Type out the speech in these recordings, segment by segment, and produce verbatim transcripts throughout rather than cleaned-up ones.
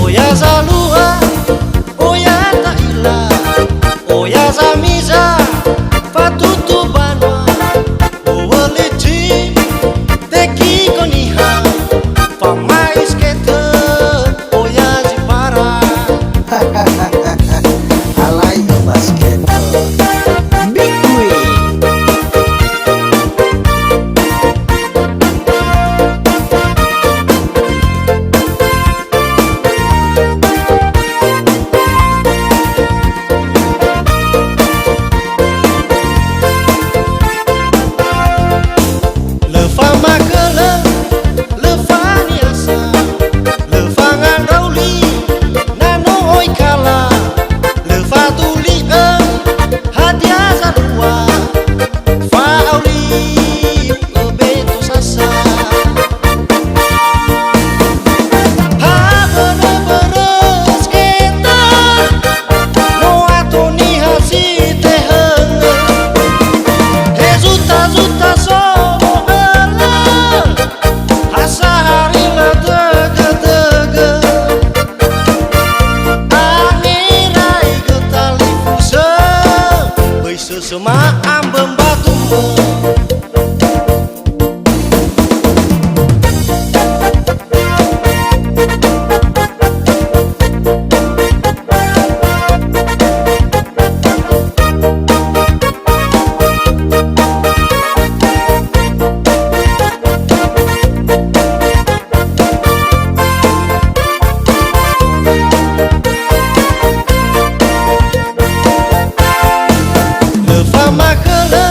Oya zalua, oya ta'ila, oya zamiza, fatutu banua, uwöliti, tekiko niha, famai sketö, oya zipara. Alai basket. Big Win. Lö famakölö, lö faniasa, lö fangandrauli, na no oi kala, lö faduli'ö, hadia zalua, fa'auli, öbeto sasa. Ha börö-börö sketa, no ato niha si tehöngö. He zuta-zuta so mo'ölö, ha sahalilö dögö-dögö. Angeraigö talifusö, böi sösö ma'ambö mbatumö. Lö famakölö,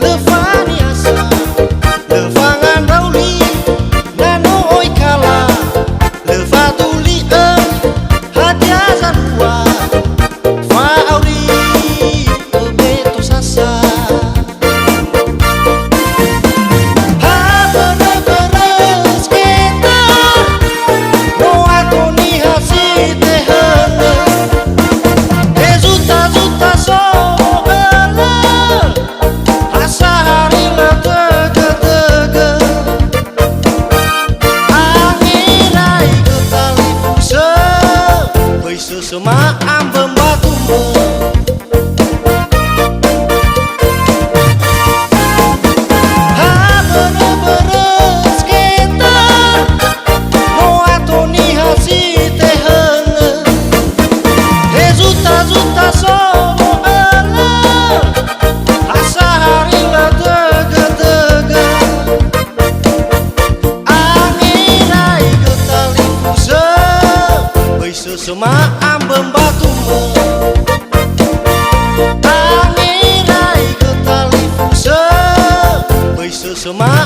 lö faniasa, lö fangandrauli, na no oi kala, lö faduli'ö, hadia zalua, fa'auri, öbeto sasa. Ha börö-börö sketa, no ato niha si tehöngö. He zuta-zuta so mo'ölö, ha sahalilö dögö-dögö. Angeraigö talifusö, böi sösö ma'ambö mbatumö. Ha börö-börö sketa, no ato niha si tehöngö. He zuta-zuta so mo'ölö, ha sahalilö dögö-dögö. Angeraigö talifusö, böi sösö ma'ambö mbatumö. Angeraigö talifusö, böi sösö ma'ambö